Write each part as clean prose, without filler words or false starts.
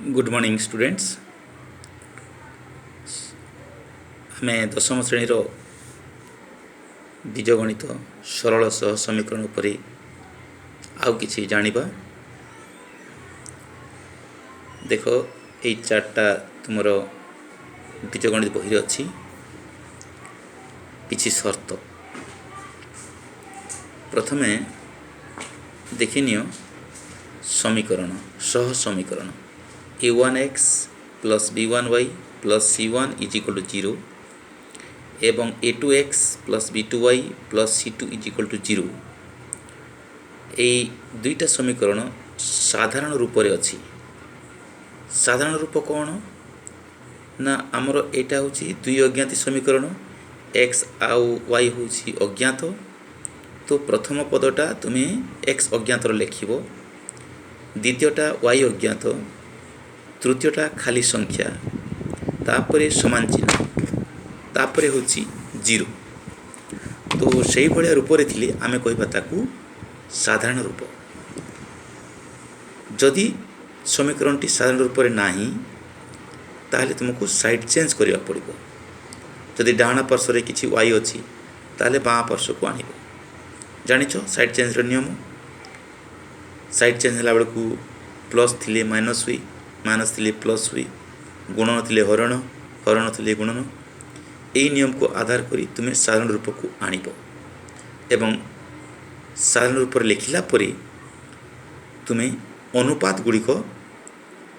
Good morning students. ଆମେ ଦଶମ ଶ୍ରେଣୀର ବୀଜଗଣିତ ସରଳ ସହ ସମୀକରଣ ଉପରେ ଆଉ କିଛି ଜାଣିବା। ଦେଖ, ଏଇ ଚାର୍ଟଟା ତୁମର ବୀଜଗଣିତ ବହିରେ ଅଛି। କିଛି ସର୍ତ୍ତ ପ୍ରଥମେ ଦେଖିନିଅ। ସମୀକରଣ, ସହ ସମୀକରଣ a one x plus b one y plus c one is equal to zero ଏବଂ a two x plus b two y plus c two is equal to zero, ଏଇ ଦୁଇଟା ସମୀକରଣ ସାଧାରଣ ରୂପରେ ଅଛି। ସାଧାରଣ ରୂପ କ'ଣ ନା, ଆମର ଏଇଟା ହେଉଛି ଦୁଇ ଅଜ୍ଞାତି ସମୀକରଣ। ଏକ୍ସ ଆଉ ୱାଇ ହେଉଛି ଅଜ୍ଞାତ। ତ ପ୍ରଥମ ପଦଟା ତୁମେ ଏକ୍ସ ଅଜ୍ଞାତର ଲେଖିବ, ଦ୍ୱିତୀୟଟା ୱାଇ ଅଜ୍ଞାତ, ତୃତୀୟଟା ଖାଲି ସଂଖ୍ୟା, ତାପରେ ସମାନ ଚିହ୍ନ, ତାପରେ ହେଉଛି ଜିରୋ। ତ ସେଇଭଳିଆ ରୂପରେ ଥିଲେ ଆମେ କହିବା ତାକୁ ସାଧାରଣ ରୂପ। ଯଦି ସମୀକରଣଟି ସାଧାରଣ ରୂପରେ ନାହିଁ, ତାହେଲେ ତୁମକୁ ସାଇଡ଼୍ ଚେଞ୍ଜ କରିବାକୁ ପଡ଼ିବ। ଯଦି ଡାହାଣ ପାର୍ଶ୍ୱରେ କିଛି ୱାଇ ଅଛି, ତାହେଲେ ବାଁ ପାର୍ଶ୍ୱକୁ ଆଣିବ। ଜାଣିଛ ସାଇଡ଼୍ ଚେଞ୍ଜର ନିୟମ। ସାଇଡ଼୍ ଚେଞ୍ଜ ହେଲା ବେଳକୁ ପ୍ଲସ୍ ଥିଲେ ମାଇନସ୍ ହୁଏ, ମାଇନସ୍ ଥିଲେ ପ୍ଲସ୍ ହୁଏ, ଗୁଣନ ଥିଲେ ହରଣ, ହରଣ ଥିଲେ ଗୁଣନ। ଏଇ ନିୟମକୁ ଆଧାର କରି ତୁମେ ସାଧାରଣ ରୂପକୁ ଆଣିବ ଏବଂ ସାଧାରଣ ରୂପରେ ଲେଖିଲା ପରେ ତୁମେ ଅନୁପାତ ଗୁଡ଼ିକ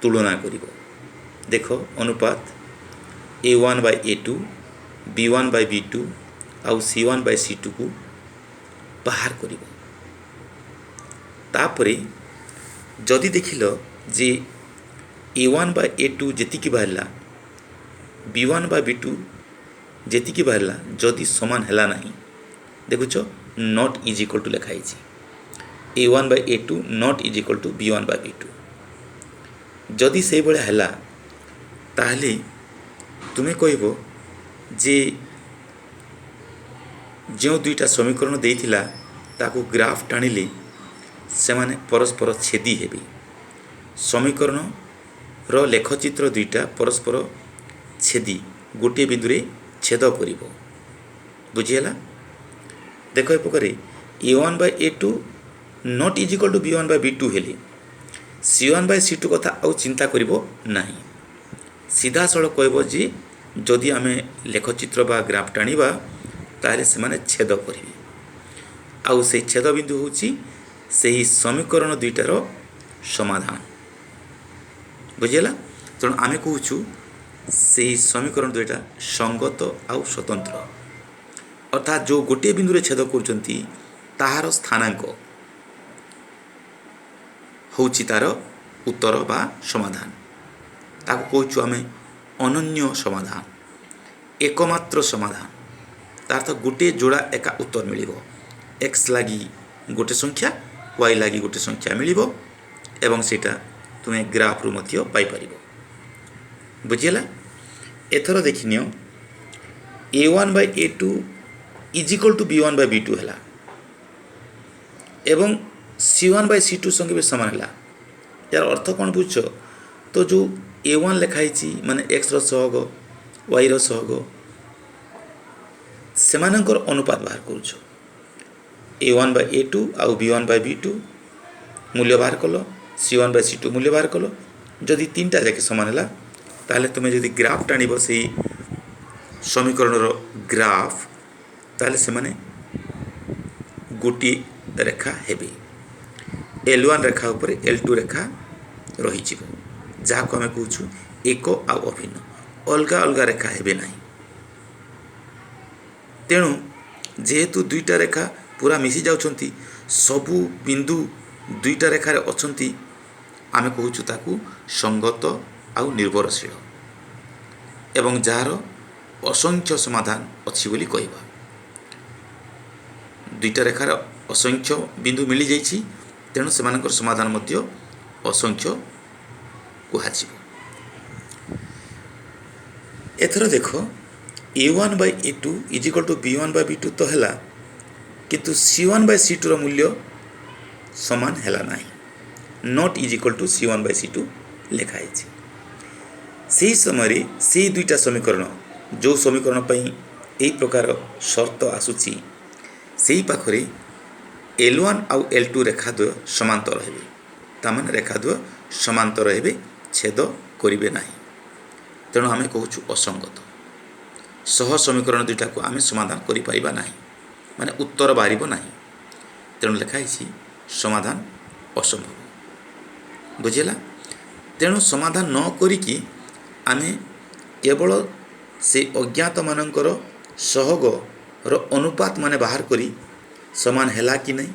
ତୁଳନା କରିବ। ଦେଖ, ଅନୁପାତ a one by a two, b one by b two ଆଉ ସି ୱାନ୍ ବାଇ ସି ଟୁକୁ ବାହାର କରିବ। ତାପରେ ଯଦି ଦେଖିଲ ଯେ a one by a two ଯେତିକି ବାହାରିଲା, b one by b two ଯେତିକି ବାହାରିଲା, ଯଦି ସମାନ ହେଲା ନାହିଁ, ଦେଖୁଛ, not is equal to ଲେଖା ହେଇଛି, a one by a two not is equal to b one by b two, ଯଦି ସେଇଭଳିଆ ହେଲା, ତାହେଲେ ତୁମେ କହିବ ଯେ ଯେଉଁ ଦୁଇଟା ସମୀକରଣ ଦେଇଥିଲା, ତାକୁ ଗ୍ରାଫ୍ ଟାଣିଲେ ସେମାନେ ପରସ୍ପର ଛେଦି ହେବେ। ସମୀକରଣର ଲେଖଚିତ୍ର ଦୁଇଟା ପରସ୍ପର ଛେଦି ଗୋଟିଏ ବିନ୍ଦୁରେ ଛେଦ କରିବ। ବୁଝିହେଲା? ଦେଖ, ଏ ପ୍ରକାରେ a one by a two not is equal to b one by b two ହେଲେ c one by c two କଥା ଆଉ ଚିନ୍ତା କରିବ ନାହିଁ। ସିଧାସଳଖ କହିବ ଯେ ଯଦି ଆମେ ଲେଖଚିତ୍ର ବା ଗ୍ରାଫ୍ ଟାଣିବା, ତାହେଲେ ସେମାନେ ଛେଦ କରିବେ ଆଉ ସେଇ ଛେଦ ବିନ୍ଦୁ ହେଉଛି ସେହି ସମୀକରଣ ଦୁଇଟାର ସମାଧାନ। ବୁଝିହେଲା? ତେଣୁ ଆମେ କହୁଛୁ ସେହି ସମୀକରଣ ଦୁଇଟା ସଙ୍ଗତ ଆଉ ସ୍ୱତନ୍ତ୍ର, ଅର୍ଥାତ୍ ଯେଉଁ ଗୋଟିଏ ବିନ୍ଦୁରେ ଛେଦ କରୁଛନ୍ତି, ତାହାର ସ୍ଥାନାଙ୍କ ହେଉଛି ତାର ଉତ୍ତର ବା ସମାଧାନ। ତାକୁ କହୁଛୁ ଆମେ ଅନନ୍ୟ ସମାଧାନ, ଏକମାତ୍ର ସମାଧାନ। ତାର ଅର୍ଥ ଗୋଟିଏ ଯୋଡ଼ା ଏକା ଉତ୍ତର ମିଳିବ। ଏକ୍ସ ଲାଗି ଗୋଟେ ସଂଖ୍ୟା, ୱାଇ ଲାଗି ଗୋଟେ ସଂଖ୍ୟା ମିଳିବ ଏବଂ ସେଇଟା ତୁମେ ଗ୍ରାଫରୁ ମଧ୍ୟ ପାଇପାରିବ। ବୁଝିହେଲା? ଏଥର ଦେଖିନିଅ, a one by a two is equal to b one by b two ହେଲା ଏବଂ c one by c two ସଙ୍ଗେ ବି ସମାନ ହେଲା। ଏହାର ଅର୍ଥ କ'ଣ ବୁଝୁଛ ତ? ଯେଉଁ ଏ ୱାନ୍ ଲେଖା ହେଇଛି, ମାନେ ଏକ୍ସର ସହଗ, ୱାଇର ସହଗ, ସେମାନଙ୍କର ଅନୁପାତ ବାହାର କରୁଛ। A one by a two ଆଉ b one by b two ମୂଲ୍ୟ ବାହାର କଲ, c one by c two ମୂଲ୍ୟ ବାହାର କଲ। ଯଦି ତିନିଟା ଯାକେ ସମାନ ହେଲା, ତାହେଲେ ତୁମେ ଯଦି ଗ୍ରାଫ୍ ଟାଣିବ, ସେଇ ସମୀକରଣର ଗ୍ରାଫ୍, ତାହେଲେ ସେମାନେ ଗୋଟିଏ ରେଖା ହେବେ। ଏଲ୍ ୱାନ୍ ରେଖା ଉପରେ ଏଲ୍ ଟୁ ରେଖା ରହିଯିବ, ଯାହାକୁ ଆମେ କହୁଛୁ ଏକ ଆଉ ଅଭିନ୍ନ। ଅଲଗା ଅଲଗା ରେଖା ହେବେ ନାହିଁ। ତେଣୁ ଯେହେତୁ ଦୁଇଟା ରେଖା ପୁରା ମିଶି ଯାଉଛନ୍ତି, ସବୁ ବିନ୍ଦୁ ଦୁଇଟା ରେଖାରେ ଅଛନ୍ତି, ଆମେ କହୁଛୁ ତାକୁ ସଙ୍ଗତ ଆଉ ନିର୍ଭରଶୀଳ ଏବଂ ଯାହାର ଅସଂଖ୍ୟ ସମାଧାନ ଅଛି ବୋଲି କହିବା। ଦୁଇଟା ରେଖାର ଅସଂଖ୍ୟ ବିନ୍ଦୁ ମିଳିଯାଇଛି, ତେଣୁ ସେମାନଙ୍କର ସମାଧାନ ମଧ୍ୟ ଅସଂଖ୍ୟ କୁହାଯିବ। ଏଥର ଦେଖ, a one by a two is equal to b one by b two ତ ହେଲା, କିନ୍ତୁ C one by C tour ମୂଲ୍ୟ ସମାନ ହେଲା ନାହିଁ। Not is equal to c one by c two ଲେଖା ହେଇଛି। ସେହି ସମୟରେ ସେଇ ଦୁଇଟା ସମୀକରଣ, ଯେଉଁ ସମୀକରଣ ପାଇଁ ଏଇ ପ୍ରକାର ସର୍ତ୍ତ ଆସୁଛି, ସେଇ ପାଖରେ ଏଲ୍ ୱାନ୍ ଆଉ ଏଲ୍ ଟୁ ରେଖାଦ୍ୱୟ ସମାନ୍ତର ହେବେ। ତାମାନେ ରେଖାଦ୍ୱୟ ସମାନ୍ତର ହେବେ, ଛେଦ କରିବେ ନାହିଁ। ତେଣୁ ଆମେ କହୁଛୁ ଅସଙ୍ଗତ। ସହ ସମୀକରଣ ଦୁଇଟାକୁ ଆମେ ସମାଧାନ କରିପାରିବା ନାହିଁ, ମାନେ ଉତ୍ତର ବାହାରିବ ନାହିଁ। ତେଣୁ ଲେଖା ହେଇଛି ସମାଧାନ ଅସମ୍ଭବ। ବୁଝିଲା? ତେଣୁ ସମାଧାନ ନ କରିକି ଆମେ କେବଳ ସେ ଅଜ୍ଞାତମାନଙ୍କର ସହଗର ଅନୁପାତ ମାନେ ବାହାର କରି ସମାନ ହେଲା କି ନାହିଁ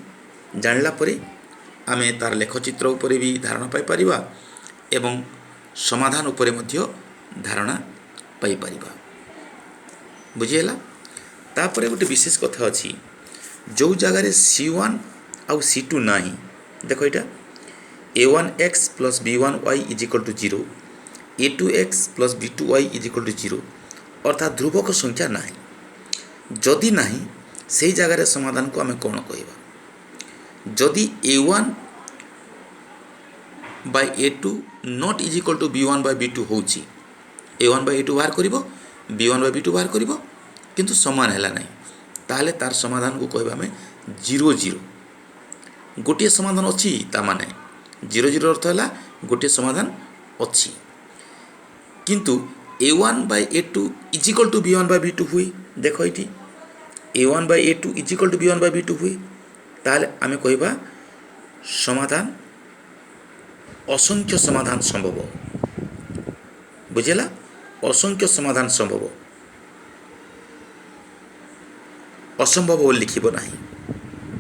ଜାଣିଲା ପରେ ଆମେ ତାର ଲେଖଚିତ୍ର ଉପରେ ବି ଧାରଣା ପାଇପାରିବା ଏବଂ ସମାଧାନ ଉପରେ ମଧ୍ୟ ଧାରଣା ପାଇପାରିବା। ବୁଝିହେଲା? ତାପରେ ଗୋଟେ ବିଶେଷ କଥା ଅଛି, ଯେଉଁ ଜାଗାରେ ସି ୱାନ୍ ଆଉ ସି ଟୁ ନାହିଁ। ଦେଖ ଏଇଟା a one x plus b one y is equal to zero, a two x plus b two y is equal to zero, ଅର୍ଥାତ୍ ଧ୍ରୁବକ ସଂଖ୍ୟା ନାହିଁ। ଯଦି ନାହିଁ, ସେଇ ଜାଗାରେ ସମାଧାନକୁ ଆମେ କ'ଣ କହିବା? ଯଦି a one by a two not is equal to b one by b two ହେଉଛି, a one by a two ବାହାର କରିବ, b one by b two ବାହାର କରିବ, କିନ୍ତୁ ସମାନ ହେଲା ନାହିଁ, ତାହେଲେ ତାର ସମାଧାନକୁ କହିବା ଆମେ ଜିରୋ ଜିରୋ। ଗୋଟିଏ ସମାଧାନ ଅଛି। ତା ମାନେ ଜିରୋ ଜିରୋ ଅର୍ଥ ହେଲା ଗୋଟିଏ ସମାଧାନ ଅଛି। କିନ୍ତୁ a one by a two is equal to b one by b two ହୁଏ, ଦେଖ ଏଇଠି a one by a two is equal to b one by b two ହୁଏ, ତାହେଲେ ଆମେ କହିବା ସମାଧାନ ଅସଂଖ୍ୟ ସମାଧାନ ସମ୍ଭବ। ବୁଝିଲା? ଅସଂଖ୍ୟ ସମାଧାନ ସମ୍ଭବ, ଅସମ୍ଭବ ବୋଲି ଲେଖିବ ନାହିଁ।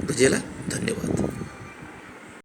ବୁଝିହେଲା? ଧନ୍ୟବାଦ।